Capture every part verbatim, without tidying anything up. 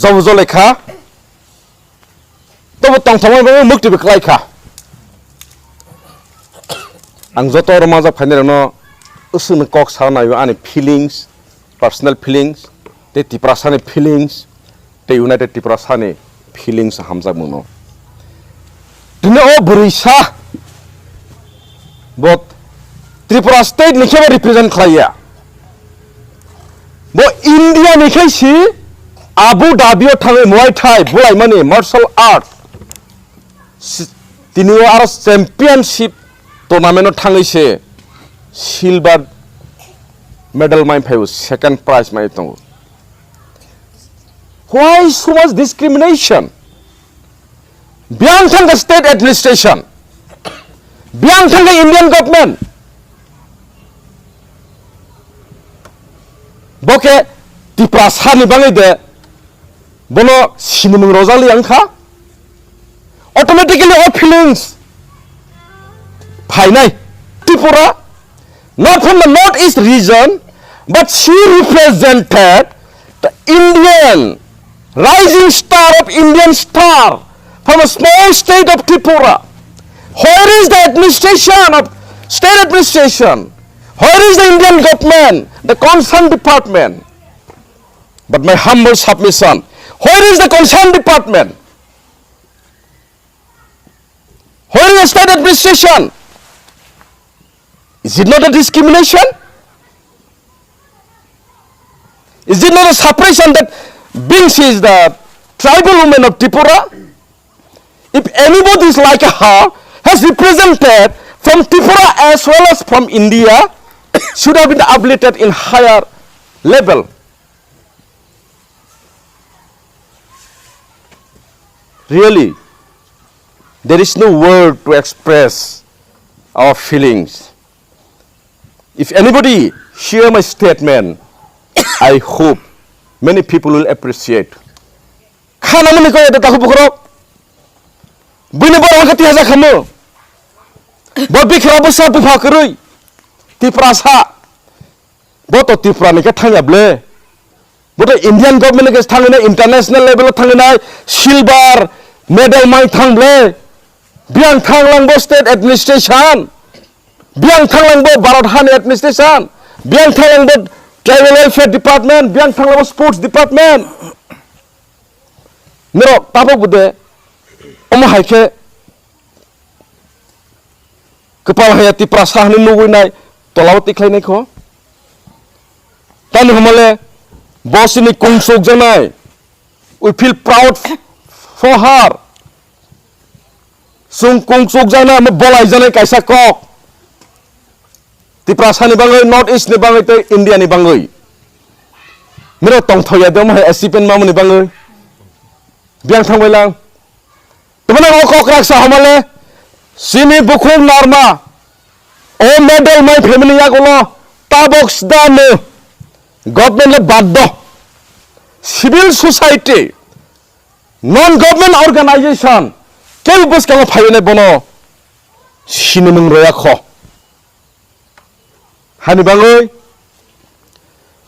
jobo jolai kha, tobo tongthokmani bagwi mukti bo klai kha. Ang joto oro majak phainairokno usukni kok sa naio, ani feelings, personal feelings, tei Tiprasani feelings, tei United Tiprasani feelings hamjakmungno. Tini o bwrwi sa, bo Tripura state ni khe bo represent khlaiya. Bo India ni khai si Abu Dhabi o thangwi Muay Thai bulaimani martial art. Si-, tini o aro championship tournament o thangwi se silver medal mai phaibo, second prize mai tongo. Why so much discrimination? Biyang thangkha state administration, biyang thangkha Indian government. Bo khe Tiprasani bagwi de bono sinimung rojak li wngkha. Automatically all feelings phainai. Tripura, not from the northeast region, but she represented the Indian rising star of Indian star from a small state of Tripura. Where is the administration of state administration? Where is the Indian government, the concerned department? But my humble submission, where is the concerned department? Where is the state administration? Is it not a discrimination? Is it not a suppression that being she is the tribal woman of Tripura? If anybody is like her, has represented from Tripura as well as from India, should have been uplifted in higher level. Really, there is no word to express our feelings. If anybody hear my statement, I hope many people will appreciate. Khana mani ko eta tahu bukrok. Buini bor hangka tihaja khamu. Bo bikra bo sa bupha kwrwi. Tiprasa. Bo to Tripura ni khe thangya ble. Bo to Indian government ni khe thangwi nai, international level o thangwi nai, silver medal mai thang ble. Biyang thang lang bo state administration. Biyang thang lang bo Bharat hani administration. Biyang thang lang bo tribal welfare department. Biyang thang lang bo sports department. Norok tabok bo de omo hai khe kwpal haya Tiprasa hwnwi nugwi nai tolao tikhlai nai kho. Tamni hwnmale bo chini kung chukjaknai. We feel proud for her. Chwng kung chukjaknai, omo bolaijaknai kaisa kok. Tiprasani bagwi, North East ni bagwi tei India ni bagwi. Miro tongthokya de omo hai achievement mamani bagwi. Biyang thangbai lang. Tobona o kok raksa hamale, chini bukhuk narma, o medal mai phaimani yagulo tabok sdano government le baddo, civil society, non government organization, kebo bwskango phaiwi nai bono sinimung roya kho. Hani bagwi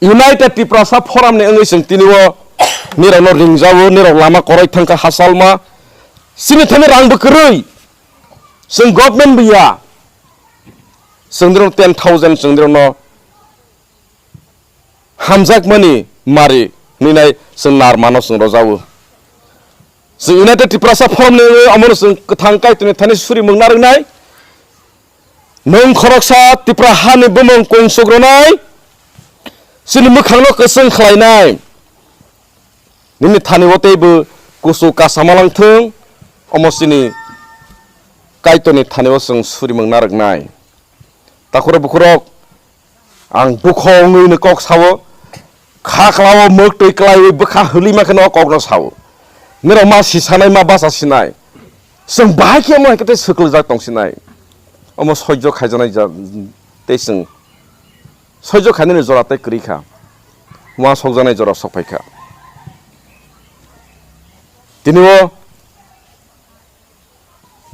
United Tiprasa Forum ni wngwi chwng tini o nirokno ringjago, nirok lama kwrwi thangkha hachalma. Chini thani rang bo kwrwi. Chwng government bo ya. Chwng dirok ten thousand chwng dirokno hamjakmani mari hwnwi nai chwng narmano chwng rojago. Chwng United Tiprasa Forum ni wngwi omono chwng kwthang Kaitorni thani suri mung narwknai. Nwng khoroksa Tipra hani bumung kung sukronai, chini mwkhangno kwchwng khlainai. Nini thani o teibo kusu kasama langthwng, omo chini Kaitorni thani o chwng suri mung narwknai. Takhurok bukhurok, ang dukho wngwi no kok sao, kha klao mwk twi klaiwi bwkha hwlwi ma kheno o kokno sao. Nirok ma si sanai, ma bacha sinai. Chwng bahai khe omo hai khe tei swklugjak tong sinai. Omo soijo khaijaknai ja-, tei chwng soijo khainani jora tei kwrwi kha. Uansukjaknai jora sok phai kha. Tini o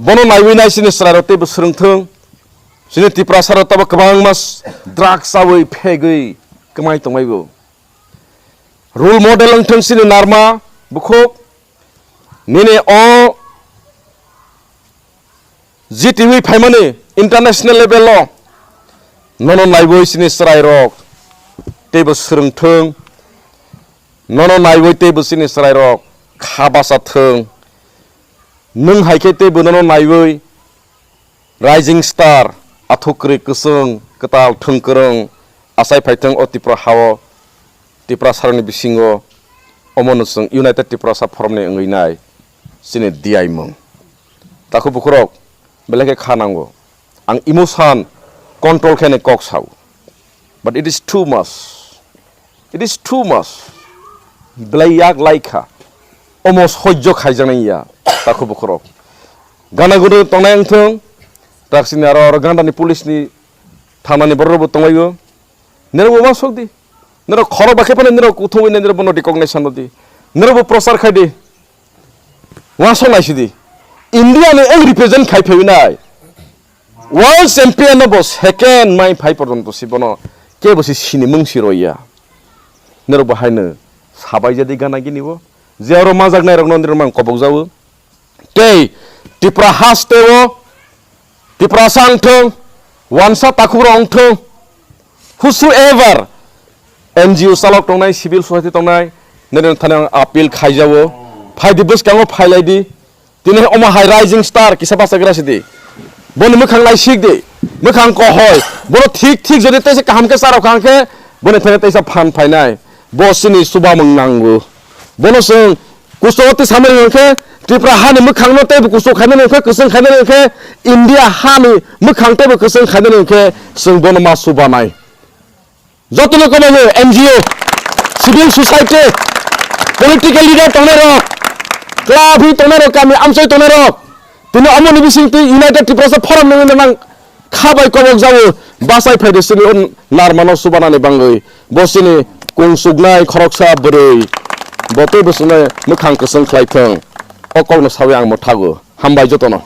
Bono naiwi nai chini chwrairok teibo swrwngthwng. Chini Tiprasarok tabo kwbangma s-, drugs chawi phegwi kwmai tongmaibo. Role model wngthwng chini narma, Bukhuk, nini o G T V phaimani international level o nono naiwi chini chwrairok teibo swrwngthwng, nono naiwi teibo chini chwrairok kha bachathwng, nwng hai khe teibo nono naiwi Rising Star, athukri kwchwng kwtal thwngkwrwng achai phaithwng o Tripura hao, Tiprasarokni bisingo omono chwng United Tiprasa Forum ni wngwi nai chini diaimung. Takhuk bukhurok belai khe kha nango. Ang emotion control khe nai kok sao. But it is too much. It is too much. Belai yak lai kha. Omo sojjo khaijaknai ya. Takhuk bukhurok. Gana guru tongnai wngthwng. Taksini aro, aro gandani police ni thanani borok bo tonglaio. Nero bo ma sok di. Nero khorok ba khe phano nero kuthumwi nero bono recognition di. Nero bo prochar khai di. Wasok naisidi. India ni ang represent khai phainai. World champion no bo second mai phai porjonto si bono kebo si sini mung si roya. Nero bo haino sabai jadi gana gini bo. Je oro majak nai rok no nero mang kobok jawo. Tei Tripura haste o Tripura sang thung, wansa takhuk rok thung. Whosoever N G O chalok tongnai, civil society tongnai, nini thani ang appeal khaijago. Phaidi bwskango phailaidi. Tini omo hai rising star kisa bachagra sidi. Boni mwkhang naisik di. Mwkhang kohoi. Bono thik thik jodi teisa kaham khe charok kha khe boni thani teisa phan phainai. Bo sini subamung nango. Bono chwng kuchuk twi samani hwnkhe Tripura hani mwkhangno teibo kuchuk khainani hwnkhe, kwchwng khainani hwnkhe, India hani mwkhang teibo kwchwng khainani hwnkhe chwng bono ma subanai. Jotono kwbangma N G O, civil society, political leader tongnai rok, club hi tongnai rok, kami amchai tongnai rok, tini omoni bising twi United Tiprasa Forum ni nang kha bai kobok jago, bachai phai de sini o narmano subanani bangwi, bo sini kung suknai khoroksa bwrwi, bo tei bo sini mwkhang kwchwng khlai thung, o kokno sawi ang mwthago, hambai jotono.